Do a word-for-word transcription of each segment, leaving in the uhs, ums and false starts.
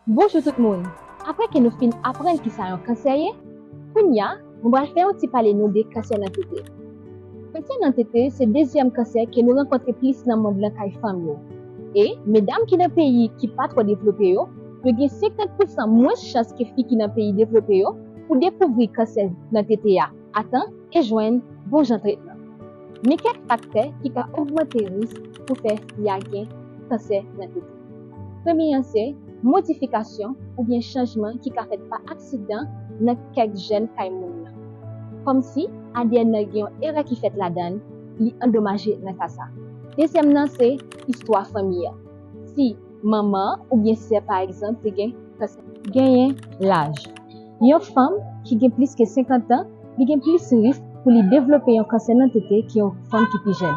Bonjou tout moun! Apre ke nou fin aprann kisa yon kansè ye, kounya nou pral fè yon ti pale nou de kansè nan tete. Kansè nan tete se dezyèm kansè ke nou rankontre plis nan mond lan kay fanm yo. E medam ki nan peyi ki pa twò devlope yo, yo gen senkant pousan mwens chans ke fi ki nan peyi devlope yo pou dekouvri kansè nan tete a atan e jwenn bon jan tretman. Men kèk faktè ki ka ogmante risk pou fè fi a gen kansè nan tete. Premye an se modifikasyon oubyen chanjman ki ka fèt pa aksidan nan kèk jèn kay moun nan. Kòmsi A D N nan gen yon erè ki fèt ladan l, li andomaje nan ka sa. Dezyèm nan se istwa fanmi an. Si manman an oubyen sè pa egzanp te gen kansè. Genyen laj. Yon fanm ki gen plis ke senkant an, li gen plis risk pou li devlope yon kansè nan tete ke yon fanm ki pi jèn.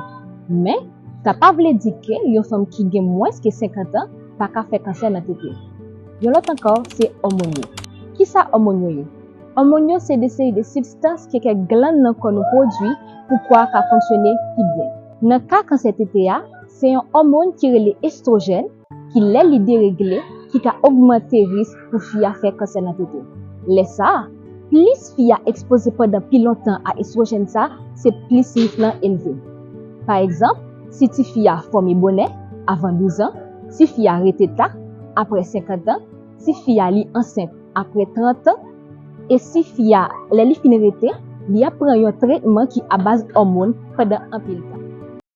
Men, sa pa vle di ke yon fanm ki gen mwens ke senkant an pa ka fè kansè nan tete. Yon lòt ankò, se òmòn yo. Kisa òmòn yo ye? Òmòn yo se de seri de sibstans ke kèk glann nan kò nou pwodui pou kò a ka fonksyone pi byen. Nan ka kansè tete a, se yon òmòn ki rele estwojèn ki lè li deregle, ki ka ogmante risk pou fi a fè kansè nan tete. Lè sa a, plis fi a ekspoze pandan pi lontan a estwojèn sa, se plis risk lan elve. Pa egzanp, si tifi a fòme bonè avan douz an, si fi a rete ta apre senkant an, si fi a li ansent apre trant an, e si fi a, lè li fin rete, li ap pran yon tretman ki abaz òmòn pandan anpil tan.